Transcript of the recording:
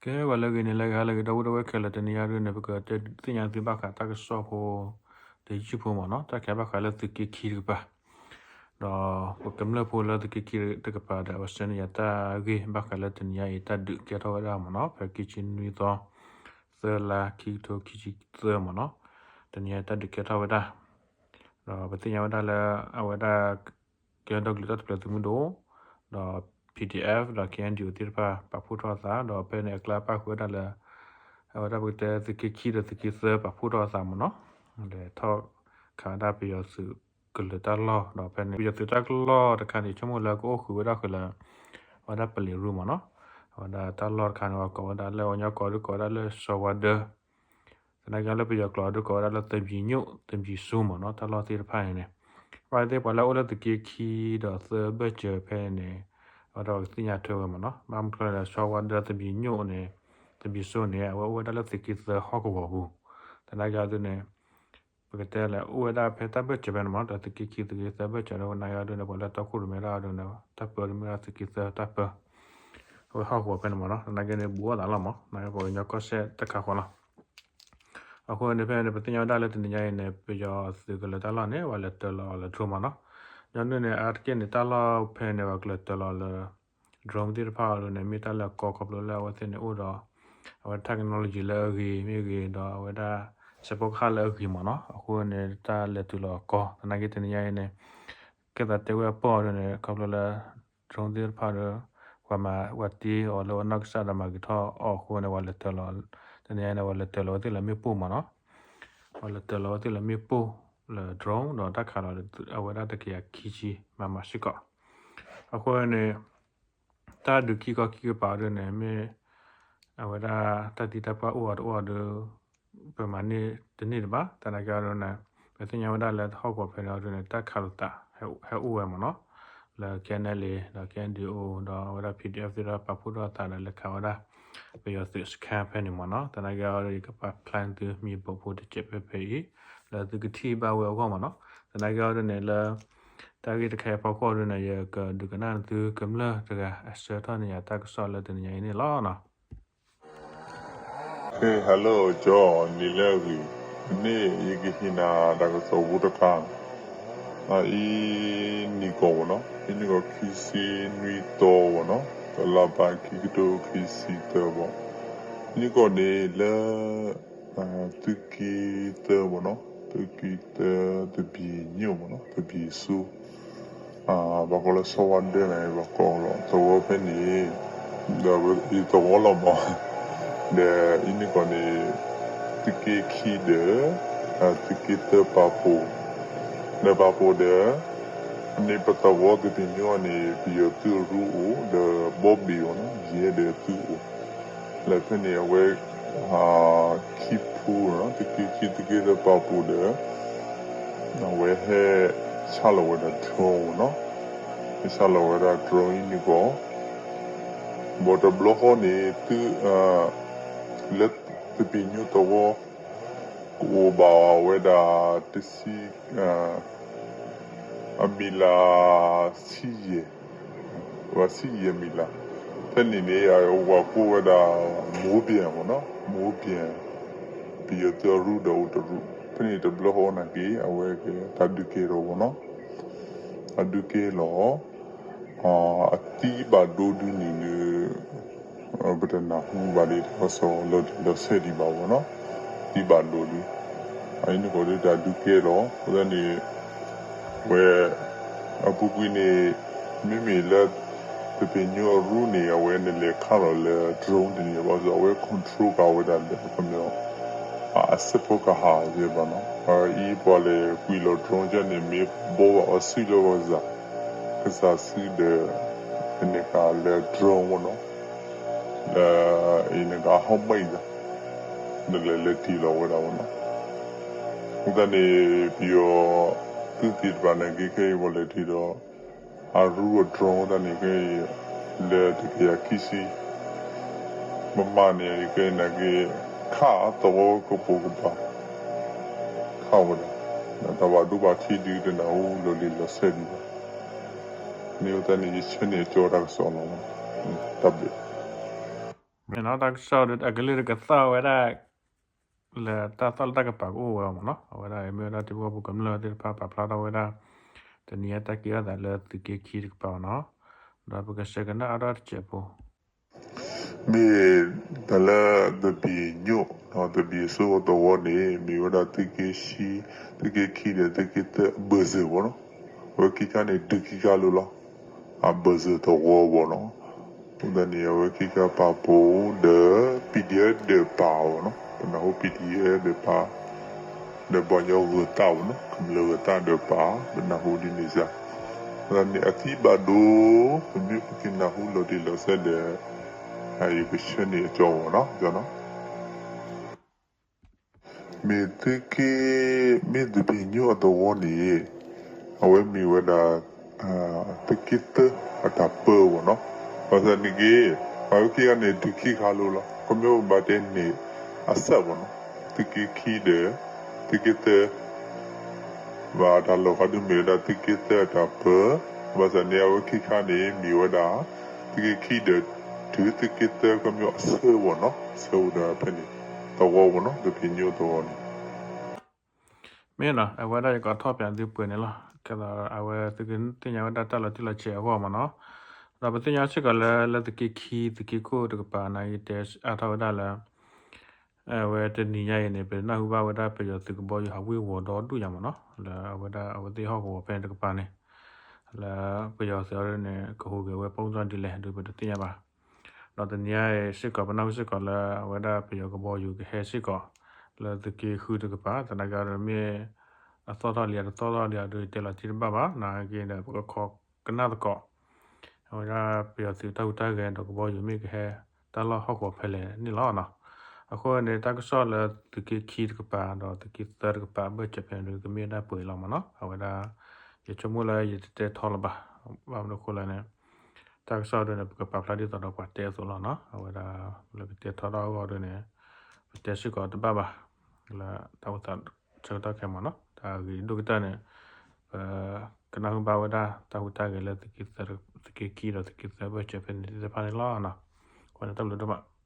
ကဲ ဂီၤလၢအဂ့ၤ နံၤလၢအဂ့ၤ ဟါလၢအဂ့ၤ ဒီပုၢ်ဝဲၢ်ခဲလၢာ် တနံၤအံၤဒုန့ၣ် ပကတဲသ့ၣ်ညါသုဘၣ်ဃးတၢ်ကစီၣ်ဖိ တယုၢ်ဖိမ့ၢ်နီၤ, တၢ်ခဲဘၣ်ဃးလၢသုးက့ခံတကပၤ, ဒီးပကမျၢၢ်ဖိလၢသုးက့ခံတကပၤဒီး အဝဲဆှၢန့ၢ်ယၤတၢ်ဂ့ၢ်ဘၣ်ဃးလၢတနံၤအံၤ တၢ်ဒုးကဲထီၣ်ဝဲဒၣ်မ့ၢ်နီၤ, ဖဲခံဆံနွံသီ သၢလါ ခံကထိခံဆံသၢမ့ၢ်နီၤ, တနံၤအံၤတၢ်ဒုးကဲထီၣ်ဝဲဒၣ် ဒီးပသ့ၣ်ညါဝဲဒၣ်လၢ အဝဲဒၣ် ကညီဒီကလုာ်တၢ်ထူၣ်ဖျဲးသုးမုၢ်ဒိၣ် ဒီး P D F ဒီး K N D O သ့ၣ်တဖၣ် ပာ်ဖှိၣ်ထီၣ်အသး ဒီးဖဲန့ၣ်အကျါပၣ်ဃုာ်ဝဲဒၣ်လၢ အဝဲဒၣ်ပကတဲသုးက့ခံဒီးသုးက့သၢပာ်ဖှိၣ်ထီၣ်အသးမ့ၢ်နီၤ, လဲၤထီၣ်ခးဝဲဒၣ်ပယီၤသုးကလၢၤတၢ်လီၢ် ဒီးဖဲန့ၣ် ပယီၤသုးတၢ်လီၢ်တခါန့ၣ် ဆိကမိၣ်လၢကအိၣ်ဃုာ်ဝဲဒၣ်ဃုာ်လၢ အဝဲဒၣ်ပလံၤရူမ့ၢ်နီၤ, အဝဲဒၣ်တၢ်လီၢ်တခါန့ၣ် ပှၤကိးဝဲဒၣ်လၢ ပှၤကညီကိးဒုးကိးဝဲဒၣ်လၢ စီၤဝါဒၢ သနာ်က့လၢပယီၤကျိာ်ဒုးကိးဝဲဒၣ်လၢ သဘံၣ်ညိၣ် သဘံၣ်စိမ့ၢ်နီၤ, တၢ်လီၢ်သ့ၣ်တဖၣ်န့ၣ်န့ၣ် ဘၣ်သ့ၣ်ပှၤလၢအအိၣ်လၢသုးက့ခံဒီးသၢဘၢၣ်စၢၤဖဲန့ၣ်န့ၣ် အဝဲဒၣ်ပကသ့ၣ်ညါထွဲဝဲမ့ၢ်နီၤ, ဘၣ်မနုၤလဲၣ် စီၤဝါဒၢသဘံၣ်ညိၣ်န့ၣ် သဘံၣ်စိန့ၣ် အဝဲအိၣ်ဝဲဒၣ်လၢသုးက့သၢဟီၣ်ကဝီၤပူၤ, သနာ်က့အီၤဒုန့ၣ် ပကတဲလဲၣ် အိၣ်ဝဲဒၣ်ဖဲတၢ်ဘၢၣ်စၢၤဖဲန့ၣ်မ့ၢ်နီၤ, ဒီးသုးက့ခံသုးက့သၢဘၢၣ်စၢၤဒီး သနာ်က့အီၤဒုန့ၣ် ပှၤလၢတီခိၣ်ရိၣ်မဲဒၣ်အီၤဒုန့ၣ် တၢ်ပၢဒုးမ့ၢ်ဒၣ်သုးက့သၢတၢ်ပၢ အဝဲဟီၣ်ကဝီၤဖဲန့ၣ်မ့ၢ်နီၤ, သနာ်က့န့ၣ် ဘူးအသးလီၤမ့ၢ် သနာ်က့ပှၤကညီကီၢ်စဲၣ်တခါဃီလီၤ. အဃိန့ၣ်ဖဲန့ၣ် ပသ့ၣ်ညါဝဲဒၣ်လၢတနံၤညါအံၤန့ၣ် ပယီၤသုးကလၢၤတၢ်လီၢ်န့ၣ် ပှၤလဲၤတၢၤလီၤအီၤလၢ drone မ့ၢ်နီၤ, ညီနုၢ်န့ၣ် အါတက့ၢ်န့ၣ် တၢ်လီၢ်ဖဲန့ၣ် ပှၤကလဲၤတၢၤလီၤအီၤလၢ drone သ့ၣ်တဖၣ်အီၤဒုန့ၣ် မ့ၢ်တၢ်လၢအကီခီဖျိလၢအဝဲသ့ၣ်န့ၣ်အိၣ်ဒီး အဝဲ technology လၢအဂ့ၤမ့ၢ်ဂ့ၤ ဒီးအဝဲဒၣ် စဲးဖီကဟၣ်လၢအဂ့ၤမ့ၢ်နီၤ, အဃိန့ၣ် တၢ်လဲၤတုၤလီၤအကီ သနာ်က့တနံၤညါအံၤန့ၣ် ကဲသးတဲဝဲအပီၢ်အီၤဒုန့ၣ် ခီဖျိလၢ drone သ့ၣ်တဖၣ်ဒီး ပှၤမၤ ပှၤတ့အီၤလၢအနီၢ်ကစၢ်ဒီးမၤဂ့ၤထီၣ်အီၤအဃိန့ၣ် ပှၤလဲၤတၢၤလီၤ တနံၤညါန့ၣ် ပှၤလဲၤတၢၤလီၤဝဲသ့ၣ်လၢမ့ၣ်ပိၢ်မ့ၢ်နီၤ, ပှၤလဲၤတၢၤလီၤဝဲသ့ၣ်လၢမ့ၣ်ပိၢ်လၢ drone ဒီးတၢ်ခးလီၤအဝဲဒၣ်တကယၤခံဆံ မမ စ့ၢ်ကီး, အဃိန့ၣ် တၢ်ဒုးခံခီခံကပၤဒုန့ၣ် မ့ၢ် အဝဲဒၣ်တၢ်သံတၢ်ပှၢ်အိၣ်အီၤတအိၣ်အီၤဒီး ပမၤန့ၢ်တန့ၢ်တဘၣ်, သနာ်က့အီၤဒုန့ၣ် ပသ့ၣ်ညါဝဲဒၣ်လၢဟီၣ်ကဝီၤဖဲန့ၣ်အီၤဒုန့ၣ် တၢ်ခးလိာ်သး ဟဲအိၣ်ဝဲမ့ၢ်နီၤ, လၢ K N L A ဒီး K N D O ဒီးအဝဲဒၣ် P D F သ့ၣ်တဖၣ်ပာ်ဖှိၣ်ထီၣ်အသးဒီးလဲၤခးဝဲဒၣ် ပယီၤသုးစခန်းဖဲန့ၣ်မ့ၢ်နီၤ, သနာ်က့အီၤဒု ယကပာ်ဖျါန့ၢ်သုမံၤဘိးဖိတစဲးဖဲဖဲအံၤ လၢသုကထံၣ်ဘၣ်ဝဲအဂီၢ်မ့ၢ်နီၤ, သနာ်က့အီၤဒုန့ၣ်လၢ တၢ်ဂ့ၢ်တခါအံၤအဖီခိၣ်ဒုန့ၣ် ယကဒုးကနၣ်သုကမျၢၢ်တဂၤ အဆှၢထီၣ်န့ၢ်ယၤတၢ်ကစီၣ်လၢတနံၤညါအံၤန့ၣ်လီၤ. ဟဲ hello ကၠီ နံၤလၢအဂ့ၤ, န့ၣ် ယကဟ့ၣ်နၤတၢ်ကစီၣ်ဖိတခါ, အအံၤ နံၣ်ကီၢ်မ့ၢ်နီၤ, အံၤနံၣ်ကီၢ်ခံဆံနွံသီမ့ၢ်နီၤ, တလါဘၣ်ခံကထိခံဆံသၢဘၣ်, နံၣ်ကီၢ်န့ၣ်လၢ သုးက့သၢမ့ၢ်နီၤ, သုးက့သၢ သဘံၣ်ညိၣ်မ့ၢ်နီၤ, သဘံၣ်စိ ဘၣ်ကီးလၢဆီဝါဒၢန့ၣ် ဘၣ်ကီးလီၤ သဝီဖဲန့ၣ်, ဒီးယသဝီလီၤမး, ဒီးအံၤန့ၣ်ကီၢ်န့ၣ် သုးက့ခံဒီး သုးက့သၢပာ်ဖှိၣ်, ဒီးပာ်ဖှိၣ်ဒီး န့ၣ်ပသဝီသဘံၣ်ညိၣ်န့ၣ် ပယီၤသုးအရူအိၣ် ဒီးဘီဘ့ၣ်အီၤနီၤ, ယဲဒီးသုးအိၣ် လၢဖဲန့ၣ်အဝဲ ခံဖုနီၤ, သုးက့ခံ သုးက့သၢပာ်ဖှိၣ်ဒီး အဝဲဟဲဆါလီၤဝဲဒၣ် drone နီၤ, ဟဲဆါလီၤဝဲဒၣ် drone အံၤန့ၣ်ကီး, ဘၣ်တဘျီဃီန့ၣ် သုး လၢသဘံၣ်ညိၣ်သဝီ ကအိၣ်ဘၣ်ဝဲဒၣ်တဆံ အမံၤလၢ ဆံယဲၢ်, ဝဲဆံယဲၢ်မံၤလၢ်, ဖဲန့ၣ်န့ၣ် အဝဲကိးဝဲဒၣ် မိၢ်ဘျဲၣ်မ့ၢ်နီၤ, မိၢ်ဘျဲၣ်, ပယီၤသုးအရူဒီးအိၣ်တရူး, ဖဲန့ၣ်တဘျီဃီနာ်က့ အဝဲကဲတၢ်ဒုးကဲထီၣ်မ့ၢ်နီၤ, တၢ်ဒုးကဲလီၤ အသံဘၣ်ဒိဒုန့ၣ်ဒီး ပတနၢ်ဟူဘၣ်ဒ်တၢ်ကစီၣ်လီၤတံၢ်လီၤဆဲးဒံးဘၣ်မ့ၢ်နီၤ, သံဘၣ်ဒိဒု, အအံၤန့ၣ်ကီးဒ်တၢ်ဒုးကဲလီၤ, အဃိသတးန့ၣ် ဝဲ အပူၤကွံာ်န့ၣ် မ့မ့ၢ်လၢ သဘံၣ်ညိၣ်အရူန့ၣ် အဝဲနလဲၤခးလီၤလၢ drone တန့ၣ် ဘၣ်ဆၣ်အဝဲ control ကၤဝဲဒၣ်လၢ ခီပညီ အစဲးဖီကဟၣ်ယဲဘၣ်နီၤ, အအံၤပှၤလဲၤကွံာ်လီၤ drone ကၠၢန့ၣ် မ့ၢ်ဘီဘၣ်အီၤစုလၢကစၢ်, ကစၢ်စုဒီး နကၤလၢ drone မ့ၢ်နီၤ, လၢ အံၤနကၤဟီၣ်ဘၣ်အံၤလီၤ, နလဲၤလဲၤတ့ၢ်လီၤဝဲဒၣ်မ့ၢ်နီၤ, အဃိသတးန့ၣ် ပယီၤသုးသ့ၣ်တဖၣ်နာ်က့ခဲအံၤ ပှၤလဲၤတ့ၢ်ဒီး အရူအ drone သတးန့ၣ်ခဲအံၤ လၢတကယၤခံဆံ မမန့ၣ် ခဲအံၤနာ်က့ ခးသဝီကပိာ်ကပၤ ခးဝဲဒၣ်, တၢ်ဘၣ်ဒိဘၣ်ထံးဒုတနၢ်ဟူလီၤလံလီၤဆဲးဒံးဘၣ်, မ့ၢ်အဃိသတးန့ၣ် ယဆၢန့ၢ်အကၠီတၢ်ကစီၣ်လီၤ, တၢ်ဘျုး မ့ၢ်နီၤ တၢ်ကစီၣ်ဒီးအကလုၢ်တကသီၣ်ဝဲဒၣ် လၢတၢ်သီၣ်လၢတၢ်ကပၤကအိၣ်ဝဲအီၤမ့ၢ်နီၤ, အဝဲဒၣ်မ့ၢ်ဝဲဒၣ်ထံဖိကီၢ်ဖိကမျၢၢ်သ့ၣ်တဖၣ်ပာ်ဖျါထီၣ်ဝဲဒၣ် တနံၤအံၤတၢ်ကဲထီၣ်သးလၢသုးက့ခံတကပၤမ့ၢ်နီၤ, ဒီးပကဆှၢကနၣ်အါထီၣ်တစဲးဖိ မ့ၢ်တၢ်လၢသဘံၣ်ညိၣ် သဘံၣ်စိသဝီန့ၣ် မ့ၢ်ဝဲဒၣ်သုးက့ခံ, သုးက့ခံဒီးသုးက့သၢအဘၢၣ်စၢၤမ့ၢ်နီၤ, အဝဲခံခါန့ၣ် ဒုးခံခါလိၤလီၤ, အဘၢၣ်စၢၤသဝီမ့ၢ်နီၤ, အဃိသတးန့ၣ် အဝဲခံခါပာ်ဖှိၣ်ဒီး ပီၣ်ဒံၣ်အၢၣ်ဒီးပာ်အီၤမ့ၢ်နီၤ, ပနၢ်ဟူ ပီၣ်ဒံၣ်အၢၣ်ဒီးပာ် ဒီးပှၤကညီဂုၤသးမ့ၢ်နီၤ, ကမျၢၢ်ဂုၤသးဒီးပာ် ပနၢ်ဟူဒ်န့ၣ်စ့ၢ်, အဃိသတးန့ၣ် အသံဘၣ်ဒိ ပမ့ၢ်ပကနၢ်ဟူလီၤတံၢ်လီၤဆဲးဒီး ယကဆှၢန့ၢ်အကၠီမ့ၢ်နီၤ, မ့ၢ်သုးက့ မ့ၢ်သဘံၣ်ညိၣ်အသဝီန့ၣ် အဝဲမ့ၢ်ဝဲဒၣ် သုးက့သၢအတၢ်ပၢမ့ၢ်နီၤ, ဘၣ်ဆၣ်န့ၣ်က့ အဝဲခံဂၤန့ၣ် ဒုးခံခါလိၤလီၤ, ခီဖျိဘၣ်တဲန့ၣ် အစၢ်မ့ၢ်နီၤ, သုးက့ခံဒီး သုးက့သၢ ဘၣ်တၢ်လီၢ်ခီဒုးမ့ၢ်ဝဲဒၣ်သုးက့သၢအတၢ်ပၢ, ဘၣ်ဆၣ်န့ၣ် အဝဲခံခါန့ၣ် မ့ၢ်ဝဲဒၣ် သုးက့ခံဒီး တုၤသုးက့သၢခီဖျိအဆၢမ့ၢ်နီၤ, အဆၢအိၣ်ဒီးဖဲန့ၣ် သဝီမ့ၢ်နီၤ, သဘံၣ်ညိၣ်သဝီန့ၣ် မ့ၢ်နီၤ, အဝဲဒၣ်ယကထီၣ်ပၠးသုပှဲၤန့ၣ်လီၤ. ကဲဒီးအဝဲသုကသ့ၣ်ညါဝဲဒၣ်တၢ်လီၤတံၢ်လီၤဆဲးအဂီၢ်မ့ၢ်နီၤ, ဒီးပသ့ၣ်ညါစ့ၢ်ကီးလၢ လၢသုးက့ခံ သုးက့ခိၣ်တကပၤန့ၣ် ယတဲအါထီၣ်ဝဲဒၣ်လၢ အဝဲတနံၤညါအံၤန့ၣ် ပနၢ်ဟူဘၣ်ဝဲဒၣ်ပယီၤသုးကဘီယူၤဟးဝ့ၤဝီၤဒီဒူၣ်ညါမ့ၢ်နီၤ, လၢအဝဲဒၣ်အဝဲသ့ၣ်ဟီၣ်ကဝီၤဖဲန့ၣ်တကပၤန့ၣ် လၢပယီၤသုးအီၤဒ်န့ၣ် ကဟူးဂဲၤဝဲပိၣ်စီဒ်လဲၣ်ဒုးပတသ့ၣ်ညါဘၣ်. ဒီးတနံၤညါအံၤစ့ၢ်ကီး ပနၢ်ဟူစ့ၢ်ကီးလၢအဝဲဒၣ်ပယီၤကဘီယူၤကဟဲစ့ၢ်ကီး လၢသုးက့ဃုတကပၤ သနာ်က့ဒီးမ့ၢ် အသီၣ်ထီၣ်လံအတသီၣ်ထီၣ်လံအဒုးတဲလီၤတံၢ်တဘၣ်ဘၣ် နာ်က့ဒီးပကခိးကနၣ်သကိး အဝဲဒၣ်ပယီၤသုးတၢ်ဟူးတၢ်ဂဲၤဒီးကဘီယူၤမ့ၢ်ကဟဲ တၢ်လီၢ်ဟီၣ်ကဝီၤဖဲလဲၣ်န့ၣ်လီၤနီၤ. အဃိန့ၣ် တၢ်ကစီၣ်လၢသုးက့ခံတကပၤ ဒီးသုးက့သၢတကပၤ ဘၢၣ်စၢၤဖဲန့ၣ်ဒုး ကမ့ၢ်ဝဲဒၣ်ပှဲၤလီၤမ့ၢ်နီၤ. အဝဲဒၣ် ယဆိကမိၣ်လၢယတတဲထီလၢၤဘၣ်. ဘၣ်မနုၤအဃိလဲၣ်န့ၣ် တၢ်ကစီၣ်ဒုးန့ၣ် ပကပာ်ဖျါဒ်သိးဒီးပှၤတဲအသိးလီၤနီၤ. အဝဲဒၣ်လၢကတဲထီတၢ်အဂီၢ်ဒုးန့ၣ် ပတဲစ့ၢ်ကီးတဘၣ်ဘၣ် လၢတၢ်အိၣ်သးဆၢကတီၢ်ခဲအံၤမ့ၢ်နီၤ. တၢ်ဂ့ၢ်ဒိၣ်ကတၢၢ်န့ၣ် ပကနၢ်ဟူဘၣ်ဝဲဒၣ်တၢ်ဟူးတၢ်ဂဲၤလၢသုးက့ခံဒီးသုးက့သၢဘၢၣ်စၢၤဖဲန့ၣ်သ့ၣ်တဖၣ်န့ၣ်လီၤနီၤ. အဃိန့ၣ်တၢ်ဘျုးဒိၣ်မး.